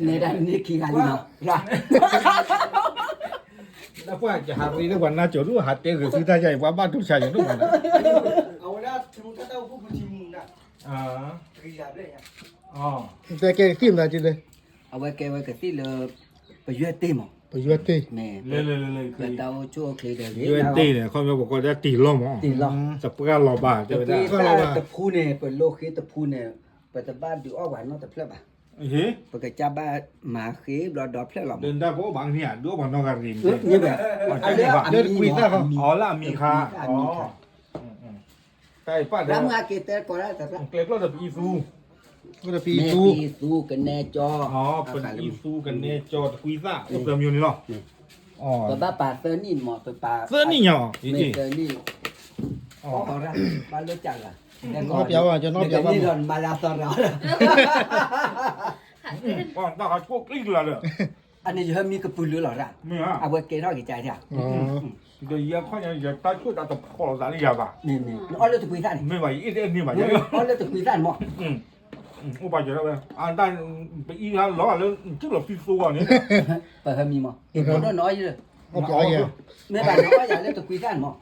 နဲဒၣ်န့ၣ်ခံဂၤလံနီၤ, လၢပှၤကဟးရ့လၢပှၤနါစိၤဒိၣ် ဟးတဲဂ့ၤသုတၢ်ယါအံၤ ပှၤဘၣ်တူၢ်ဆါယိၤဒိၣ်မး, အဝဲဒၣ်ထူတၢ်တၢ်အိၣ်ဖှိၣ်ပူၤထံမူနၤ, တဲကဲကသံၣ်မနုၤ, အဝဲကဲဝဲကသံၣ်လၢ ပယွဲၢ်တ့ၢ်မး, ပယွဲၢ်တ့ၢ်, ပတၢ်အိၣ်ဆူၣ်အိၣ်ချ့ဒီး ယွဲၢ်တ့ၢ်န့ၣ် ခီပညီပကိးဒၣ်တ့ၢ်လီၢ်မး, တ့ၢ်လီၢ်, တပှၢ်လီၤဘၣ်, တပှၢ်လီၤဘၣ်, တဖူန့ၣ် ပလိၣ်ဃ့တဖူန့ၣ် ပတဘၣ်ဒုးအီၣ်ပှၤနီတဖျၢၣ်ဘၣ်, ပကစၢ်ဘၣ်မၤဃ့ဘျီဒီဖျၢၣ်လီၤမး, ဒ်ပအိၣ်ဘၣ်န့ၣ် ဒုးအီၣ်ပှၤနီၢ်ဂၤတဂ့ၤ, လၢတကွံသၣ်, အီလၢအမံၤခါ, လၢမုၢ်ဟါက့ၤတဲကီးဒၣ်, ကျဲကျီၢ်ဒီးပအံသူ ပအံသူ, ကနဲကၠီ, ပအံသူ ကနဲကၠီ တကွံသၣ် အိၣ်သၢမံၤန့ၣ်လီၤ, ပဘၣ်ပာ်သၢနံၣ်မး, ပပာ်သၢနံၣ်ညါ, သၢနံၣ်, ဘၣ်လၢကၢ်ဂၤ, နီၢ်ပျးဝဲ, နီၢ်ပျးဝဲ, မၤလၢသီရၤ, တၢ်ဟးဆိၣ်ကျံကလၤဒီး, အန့ၣ်ယဟၢမံၤကပုာ်လုးလီၤရၣ်, အဝဲကဲထီၣ်က့ၤကါဒၣ်, ဒီးယဲခီၣ်ညါ ယတၢ်ဆိၣ်တၢ်တဖီၣ်လိာ်သးလၢယၤဘၣ်, နအီၣ်လၢတကွံသၣ်န့ၣ်, မ့ၢ်ဘၣ် ယအ့ၣ်တအဲၣ်န့ၢ်ဘၣ်, အီၣ်လၢတကွံသၣ်န့ၣ်မး, အိၣ်ဘၣ်ယၤဝဲ, အတၢ်, ပအံၤဟးလီၤလၢ ကၠုၣ်လီၤသံသိဂီၢ်န့ၣ်, ပဟၢမံၤမး, ကဲထီၣ်နီၢ်အီၣ်ယၤ, မ့ၢ်ဘၣ်နအီၣ်ယၤလၢတကွံသၣ်န့ၣ်မး